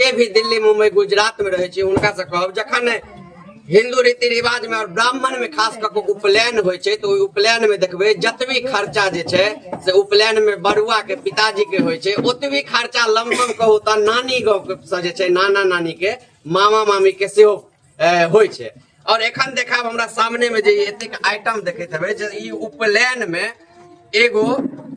जे भी दिल्ली, मुंबई, गुजरात में रहै छी, हुनका से कहब, जखन हिंदू रीति रिवाज में और ब्राह्मण में खास कऽ के उपनयन होइ छै, तऽ ओहि उपनयन में देखबै जतबी खर्चा जे छै से उपनयन में बरुआ के पिताजी के होइ छै, ओतबी खर्चा लमसम कहू तऽ नानी गाँव से जे छै नाना नानी के, मामा मामी के सेहो होइ छै। और एखन देखाब, हमरा सामने में जे एतेक आइटम देखैत हेबै, जे ई उपनयन में एगो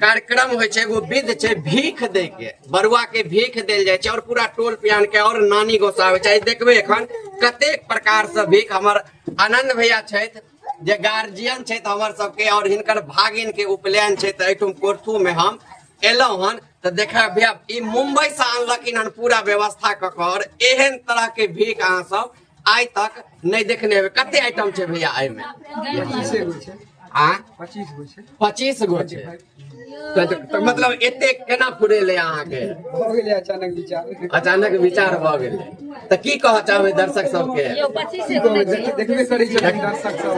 कार्यक्रम होइ छै, एगो विध छै भीख दै के, बरुआ के भीख देल जाइ छै और पूरा टोल पियान के और नानी गोसा आबै छै। देखबै एखन कतेक प्रकार से भीख। हमर आनंद भैया छथि जे गार्जियन छथि हमर सबके और हिनकर भागिन के उपनयन छै, तऽ एहिठाम कोर्थू में हम एलहुँ हन। तऽ देखा भैया, ई मुंबई से आनलखिन हन पूरा व्यवस्था कऽ कऽ और एहन तरह के भीख अहाँ सब आइ तक नहि देखने हेबै। कते आइटम छै भैया एहिमे? 25 गो छै। आ 25 गो छै। 25 गो छै, तऽ मतलब एते केना फुरेलै अहाँके? भऽ गेलै अचानक विचार। अचानक विचार भऽ गेलै। तऽ की कहऽ चाहबै दर्शक सबके? की कहबै, देखबे करै छै दर्शक सब।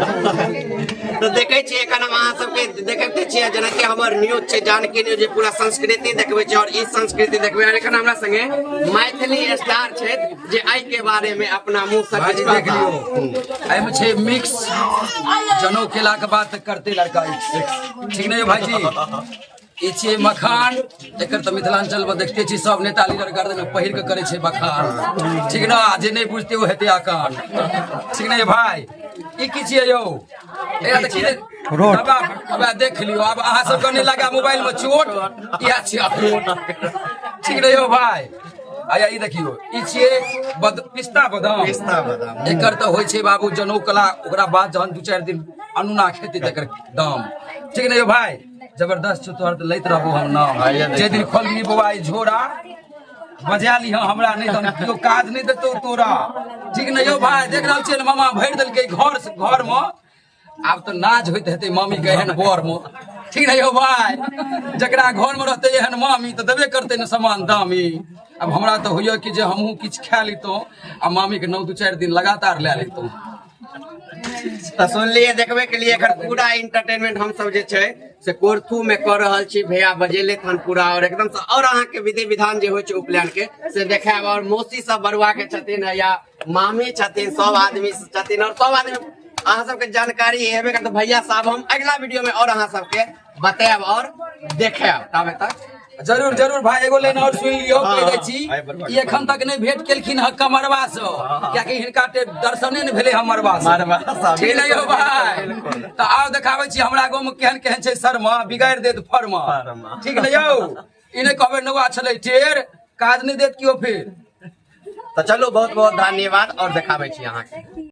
तऽ देखै छियै, एखन हम अहाँ सबके देखते छियै, जेनाकि हमर न्यूज छै जानकी न्यूज, जे पूरा संस्कृति देखबै छै और ई संस्कृति देखबै। और एखन हमरा संगे मैथिली स्टार छथि जे एहि के बारे में अपना मुंह से भाजी किछु देख लियौ। कहता। एहिमे छै मिक्स जनउ केला के बाद करते लड़का एक। ठीक नहीं भाईजी? ई छियै मखान। एकर तऽ मिथिलांचल मे देखते छी, सब नेता लीडर गर्दन मे पहिर के करै छै बखान, ठीक ना? जे नहि बुझते ओ हेतै आकान, ठीक ने भाई? ई की छियै यौ? एकरा तऽ की दबा देख लियौ। आब अहाँ सबके नहि लगा मोबाइल मे चोट, इएह छियै अखरोट, ठीक ने यौ भाई? आया ई देखियौ, ई छियै पिस्ता बादाम। पिस्ता बादाम। एकर तऽ होइ छै बाबू जनउ कला, ओकरा बाद जहन 2-4 दिन अनुना खेतै तकर दाम, ठीक ने यौ भाई? जबरदस्त छौ तोहर, तऽ लैत रहबो हम नाम। जे दिन खोलबी बौआ ई झोरा, बजा लिह हमरा, नहि तहन केओ काज नहि देतौ तोरा, ठीक ने यौ भाई? देख रहल छियै ने, मामा भरि देलकै घर घर मे। आब तऽ नाज होइत हेतै मामी के एहन बर मे, ठीक ने यौ भाई? जकरा घर मे रहतै एहन मामी, तऽ देबे करतै ने सामान दामी। आब हमरा तऽ होइए कि जे हमहूँ किछु खा लितहुँ आ मामी के नौ 2-4 दिन लगातार लए लितहुँ। तऽ सुनलियै, देखबे के लिए एखन पूरा इंटरटेनमेंट हम सब जे छै से कोर्थू में कऽ रहल छी। भैया बजेले हन पूरा और एकदम से और अहाँके विधि विधान जे होइ छै उपनयन के से देखायब। और मौसी सब बरुआ के छथिन या मामी छथिन, सब आदमी छथिन और सब आदमी अहाँ सबके जानकारी हेबे करत भैया साहब। हम अगिला वीडियो में और अहाँ सबके बतायब और देखायब, ताबे तक जरूर जरूर भाई, एगो लाइन और सुन लियौ। कहि दै छी, ई एखन तक नहि भेंट केलखिन हँ कमरवा से, कियाकि हिनका ते दर्शने नहि भेलै हमरवा से। मरवा से। ठीक ने यौ भाई? तऽ आउ देखाबै छी हमरा गाँव मे केहन केहन छै शर्मा, बिगाड़ि देत फर्मा। फर्मा। ठीक ने यौ? ई नहि कहबै नौआ छलै टेर, काज नहि देत केओ फेर। तऽ चलू, बहुत बहुत धन्यवाद और देखाबै छी अहाँके।